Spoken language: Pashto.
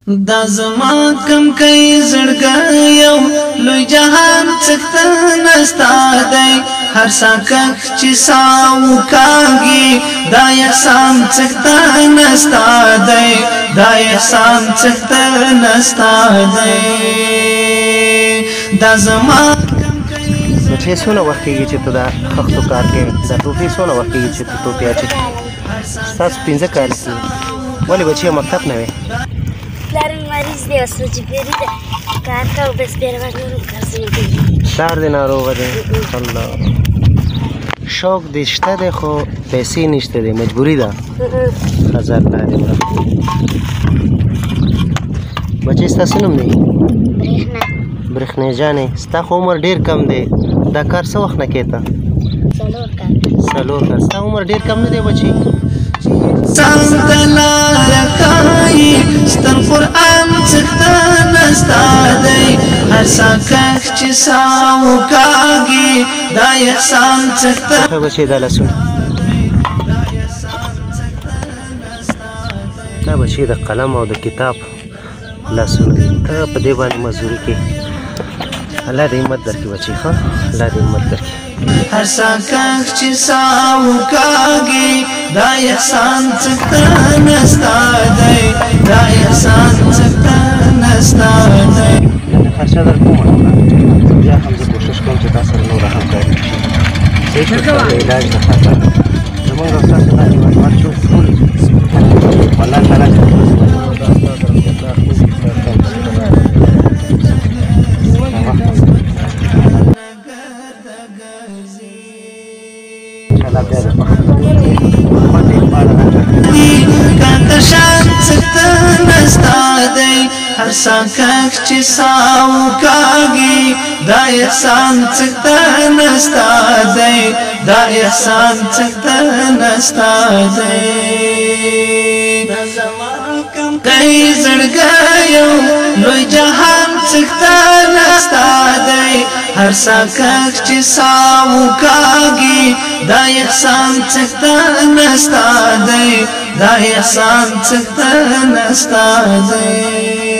دا زما کم کئی زړګی لوی جهان څښتن ستا دی، هر ساکښ چې ساو کاږي دا احسان څښتن ستا دی، دا احسان څښتن ستا دی. دا زما بچې څونه وخت کېږي چې ته دا خښتو کار کوې؟ دا ټوپې څونه وخت کېږي چې ته ټوپې اچوې؟ ستاسو 5 کاله کېږي. ولې بچیه مکتب نه وې؟ پلار مې مریض دی، اوس مجبوري ده کار کوم، بس بیا نور کار څه نه کوي. پلار دې ناروغه دی؟ الله، شوق دې شته دی خو پیسې نشته دی، مجبوري ده. ښه الله دې ورک. بچې ستا څه نوم دی؟ برېښنا. برېښنا جانې، ستا خو عمر ډېر کم دی، دا کار څه وخت نه کوې ته؟ 4 کال. 4 کال. ستا عمر ډېر کم نه دی بچې؟ څنګه لار ښایي ستر قرآن څښتن ستا دی، هر ساکښ چې سا وکاږي دا احسان څښتن. ښه بچې دا لاسونه، دا بچې د قلم او د کتاب لاسونه دي، ته په دې باندې مزدوري کوې. الله دې همت درکړي بچې، ښه الله دې همت درکړي. هر ساکښ چې سا وکاږي دا احسان څښتن ستا دی، دا احسان څښتن ستا دی. خرچه در کوم، بیا هم زه کوشش کوم چې تا سره نوره همکاري وشي. صحیح شو؟ ستا د علاج لپاره زمونږ او ستاسو دا هېوادوال چې ټول الله تعالی چې کاکشان څښتن ستا دی، هر ساکښ چې سا وکاږي دا احسان څښتن ستا دی، دا احسان څښتن ستا دی. کئی زړګی لوی جهان څښتن ستا دی، هر ساکښ چې سا وکاږي دا احسان څښتن ستا دی، دا احسان څښتن ستا دی.